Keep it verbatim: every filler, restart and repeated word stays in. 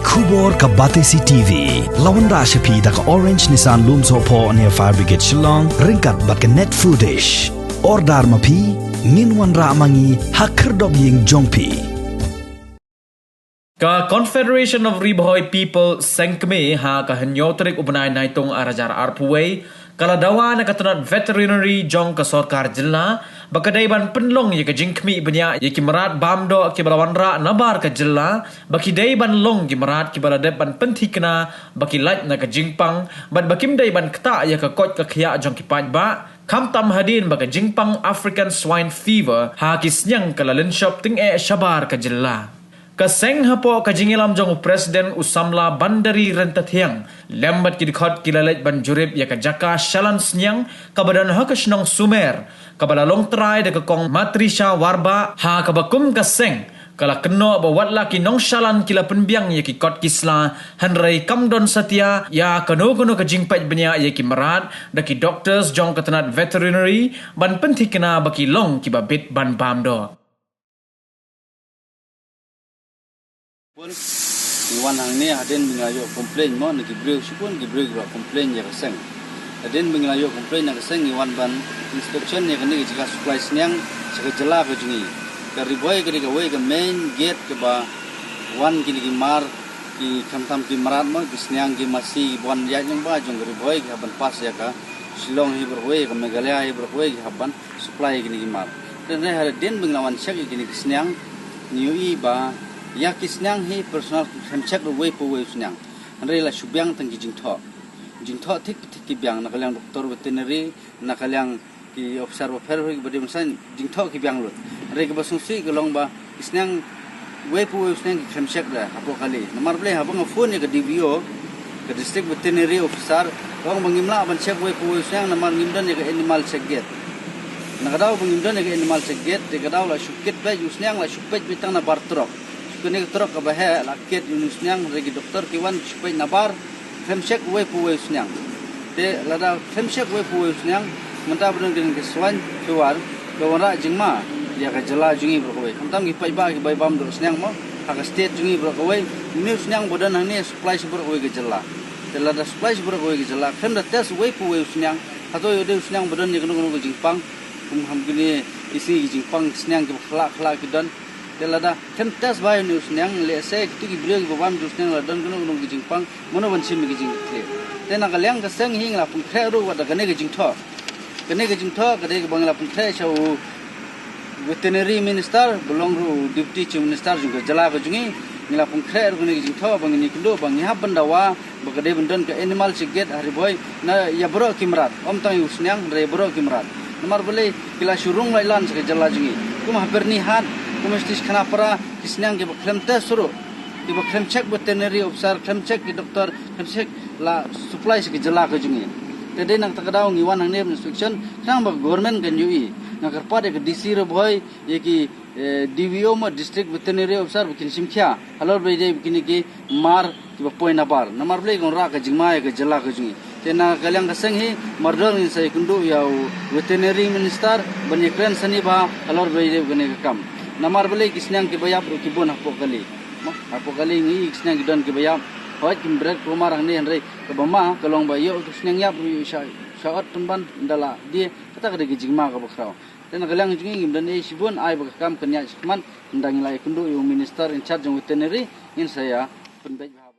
Khubor ka Batesi T V. La wanrah sha phi da ka Orange Nissan Lumsohphoh near Fire Brigade Shillong, ryngkat bad ka Net Foodish. Order ma phi, ngin wanrah ma ngi ha khyrdop ïing jong phi. Ka Confederation of Ri Bhoi People, Seng Kmie, ha ka hynñiew tarik u bnai Naitung ar hajar arphew wei, ka la dawa na ka tnat veterinary jong ka sorkar jylla ba ka dei ban pynlong ïa ka jingkhmih bniah ïa ki mrad bam doh kiba la wanrah nabar ka jylla, ba ki dei ban long ki mrad kiba la dep ban pynthikna ba ki lait na ka jingpang, bad ba kim dei ban ktah ïa ka koit ka khiah jong ki paidbah, khamtam hadien ba ka jingpang African Swine Fever ha ki sniang ka la lynshop tyngeh shabar ka jylla. Ka seng, hapoh ka jingïalam jong u President u samla Bandari Ryntathiang lem bad ki dkhot, ki la leit ban jurip ïa ka jaka shalan sniang kaba don ha ka shnong Sumer, kaba la long trai da ka Kong Matrisha Warbah, ha kaba kum ka seng ka la kynnoh ba wat la ki nongshalan ki la pynbiang ïa ki kot ki sla, hynrei kam don satia ïa kano kano ka jingpeit bniah ïa ki mrad da ki doctors jong ka tnat veterinary ban pynthikna ba ki long kiba bit ban bam doh. Bun, ngi wan hangne hadien ba ngi la ïoh complain mo na ki briew, shibun ki briew kiba complain ïa ka seng. Hadien ba ngi la ïoh complain ïa ka seng, ngi wan ban inspection ïa kane ka jaka supply sniang sha ka jylla ka jong ngi. Ka Ri Bhoi ka dei kawei ka main gate kaba wan kine ki mar, ki khamtam ki mrad mo, ki sniang, ki masi, ki ban ïaid lyngba jong ka Ri Bhoi, ki hap ban pass ïa ka Shillong hi baroh kawei, ka Meghalaya hi baroh kawei, ki hap ban supply ïa kine ki mar. Te hadien ba ngi la wan check ïa kine ki sniang, ngi ïohi ba ïa ki sniang hi personal ki khlem check ruh uwei pa uwei u sniang. Hynrei la shu biang tang ki jingthoh. Jingthoh thik pa thik ki biang, na ka liang doctor veterinary, na ka liang ki officer bapher bapher kiba dei ban sign, jingthoh ki biang lut. Hynrei kaba sngewsih ka long ba ki sniang, uwei pa uwei u sniang ki khlem check da hapoh kali. Namar balei, haba nga phone ïa ka D V O, ka District Veterinary Officer, ka ong ba ngim lah ban check uwei pa uwei u sniang namar ngim don ïa ka animal check gate. Na ka daw ba ngim don ïa ka animal check gate, te ka daw la shu kit beit u sniang, la shu peit beit tang nabar trok. Shu kane ka trok kaba heh la kit ïa u sniang, hynrei ki doctor ki wan shu peit nabar, khlem check uwei pa uwei u sniang. Te lada khlem check uwei pa uwei u sniang, mynta ba don kane ka swine fever, ka wanrah jingma ïa ka jylla jong ngi baroh kawei. Khamtam ki paidbah kiba ïa bam doh sniang mo ha ka state jong ngi baroh kawei, une u sniang ba don hangne supply sha baroh kawei ka jylla. Te lada supply sha baroh kawei ka jylla, khlem da test uwei pa uwei u sniang, hato ïoh dei u sniang ba don ïa kano kano ka jingpang, kum ha kine ki sngi ki jingpang sniang kiba khlah khlah ki don. Te lada khlem test bha ïa une u sniang, lehse kitu ki briew kiba bam ïa u sniang la don kano kano ki jingpang, mano ban shim ïa ki jingkitkhlieh. Te na ka liang ka seng hi ngi la pynkhreh ruh wat da kane ka jingthoh. Kane ka jingthoh ka dei kaba ngi la pynkhreh sha u Veterinary Minister, ba long ruh u Deputy Chief Minister jong ka jylla ka jong ngi. Ngi la pynkhreh ruh kane ka jingthoh ba ngin ïakynduh ba ngi hap ban dawa ba ka dei ban don ka animal check gate ha Ri Bhoi, na ïa baroh ki mrad, ym tang ïa u sniang, hynrei ïa baroh ki mrad. Namar balei, ki la shu rung lait lan sha ka jylla jong ngi. Kum ha Byrnihat, kum ha Shnong Khanapara, ki sniang kiba khlem test ruh, kiba khlem check veterinary officer, khlem check ki doctor, khlem check, la supply sha ka jylla ka jong ngi. Te dei na kata ka daw ngi wan hangne ban inspection, khnang ba ka government kan ïohi. Nga kyrpad ïa ka D C Ri Bhoi, ïa ki, eh, D V O mo, District Veterinary Officer, ba kin shim khia halor ba ïadei bad kine ki mar kiba poi nabar. Namar balei, ka wanrah ka jingma ïa ka jylla ka jong ngi. Te na ka liang ka seng hi, mardor ngin sa ïakynduh ïa u Veterinary Minister ban ïakren sani bha halor ba ïadei bad kane ka kam. Namar balei, ki sniang kiba ïap ruh ki bun hapoh kali. Mo, hapoh kali ngi ïohi ki sniang ki don kiba ïap. Hooid, kim bret kulmar hangne, hynrei kaba ma ka long ba ïoh u sniang ïap ruh ïoh sha, sha ot pynban, ynda la die, kata ka dei ka jingma kaba khraw. Te na ka liang jong ngi ngim don ei shibun, ai ba ka kam kan ïaid shakhmat, ynda ngi la ïakynduh ïa u Minister in charge jong veterinary, ngin sa ïa pynbeit bha.